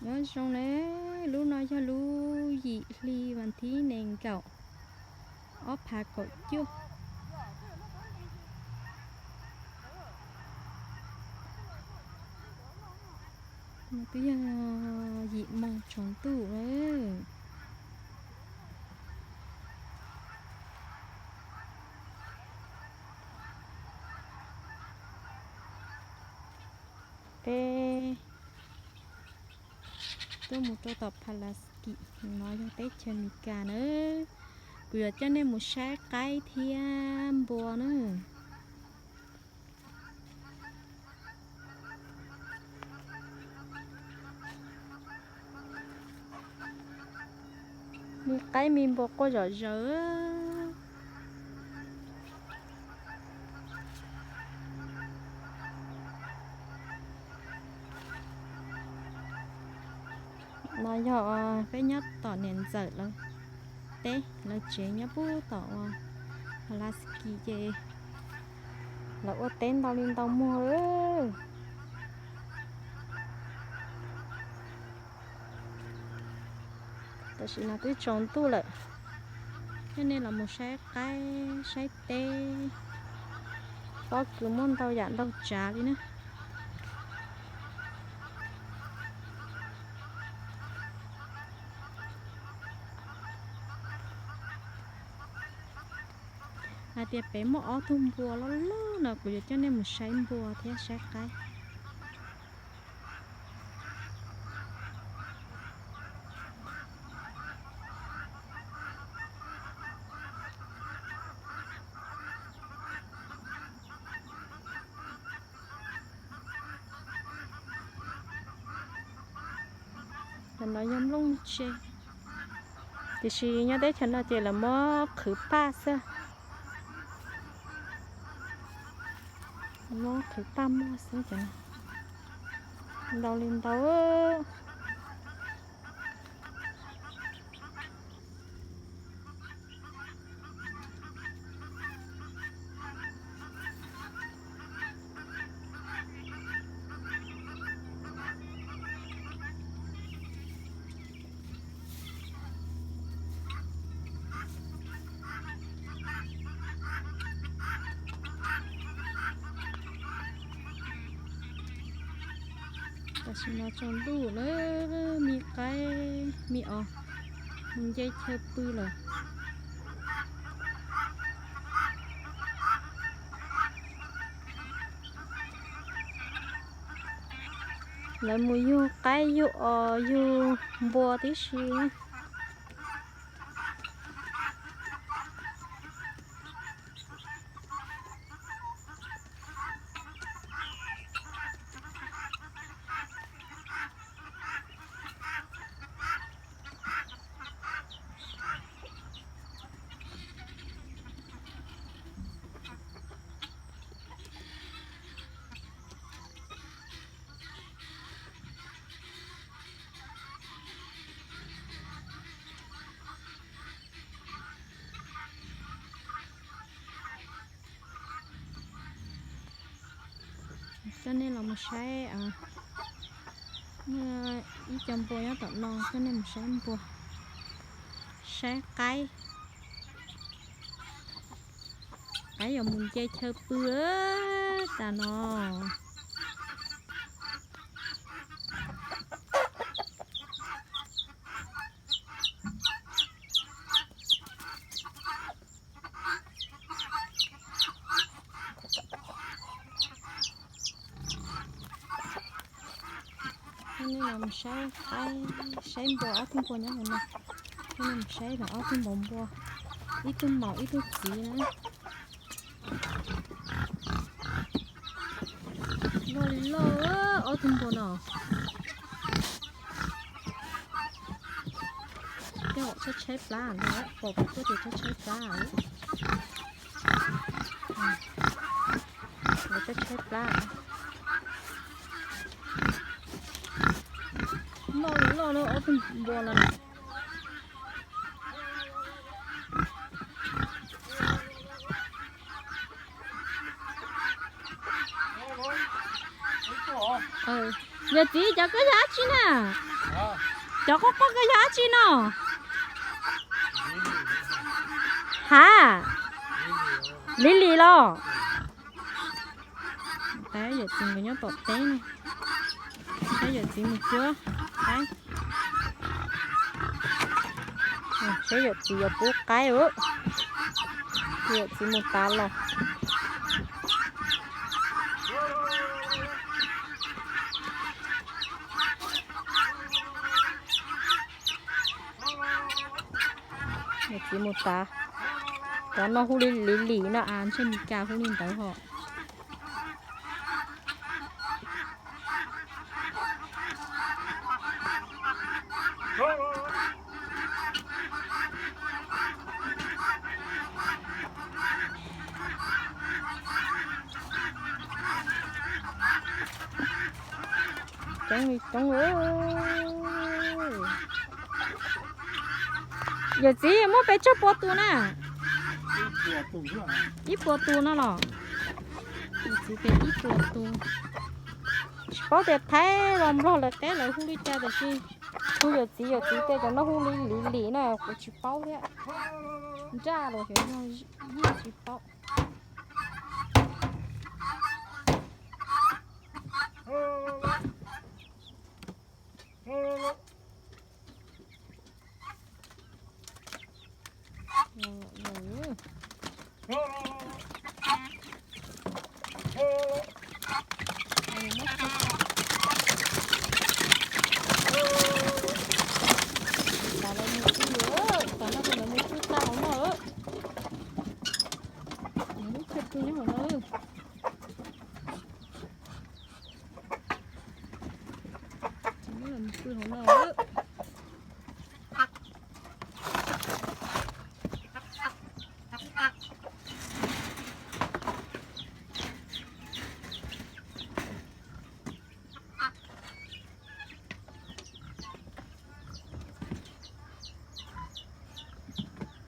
Nyob zoo na, lub no yog lub yim hli vas thib nees nkaum, ob phav kaum cuaj. Twb yog yim moos tsaus ntuj lawm. Peb tuaj mus rau tom Palaski, no yog teb chaws Amelikas na. Kuv yuav coj nej mus saib qaib thiab npua na. Me qaib me npua quaj zom zaws. No yog peb nyob tom niam ntxawm lawv teb, lawv tsev nyob puag tom Alaska ces lawv ua teb ntau li ntau muag. Tam sim no twb tsaus ntuj lawm, coj nej los mus saib qaib saib teb, pob kws muaj ntau yam ntau tsav li na. Hais tias pem muaj ob tug npua loj loj no, kuv yuav coj nej mus saib npua thiab saib qaib. Cov no yog nplooj tse, tiam sis nyob teb chaws no ces lawv muab qhwv paj xwb. Muab qhwv paj muag xwb cov no. Ntau li ntau. Tam sim no tsaus ntuj lawm, me qaib me os mus nce chaw pw lawm. Lawv mus yug qaib yug os yug npua tib si. Coj nej los mus saib, muaj ib co npua nyob tom no, coj nej mus saib npua, saib qaib. Qaib yuav mus nce chaw pw tas no. Coj nej los saib qaib, saib npua, ob tug npua nyob hauv no. Coj nej mus saib los ob tug npua npua, ib tug maum ib tug txiv na. Loj li loj, ob tug npua no. Tej zaum tshaib tshaib plab ntag, pom pom tuaj ces tshaib tshaib plab. Lawv tshaib tshaib plab. Loj li loj na, ob tug npua no na. Yawm txiv, cov koj yog dab tsi na? Cov qaub qaub ko yog dab tsi no? Ha, lili los? Saib yawm txiv nkawd nyob tom teb no. Saib yawm txiv mus cuab qaib. Saib yawm txiv yuav pub qaib. Yawm txiv mus tav los. Yawm txiv mus tav. Cov no hu li lili no a, ntshe Mis Kas hu li ntawd hos. Coob li coob. Yawm txiv muab pes tsawg puas tus na? Ib puas tus no los? Yawm txiv tias ib puas tus. Tsis paub tias Thaib los Nplog lawv teb lawv hu li cas tiam sis hu yawm txiv, yawm txiv tias cov no hu li lili na, kuv tsis paub thiab. Nraj los xyov yog, tsis paub.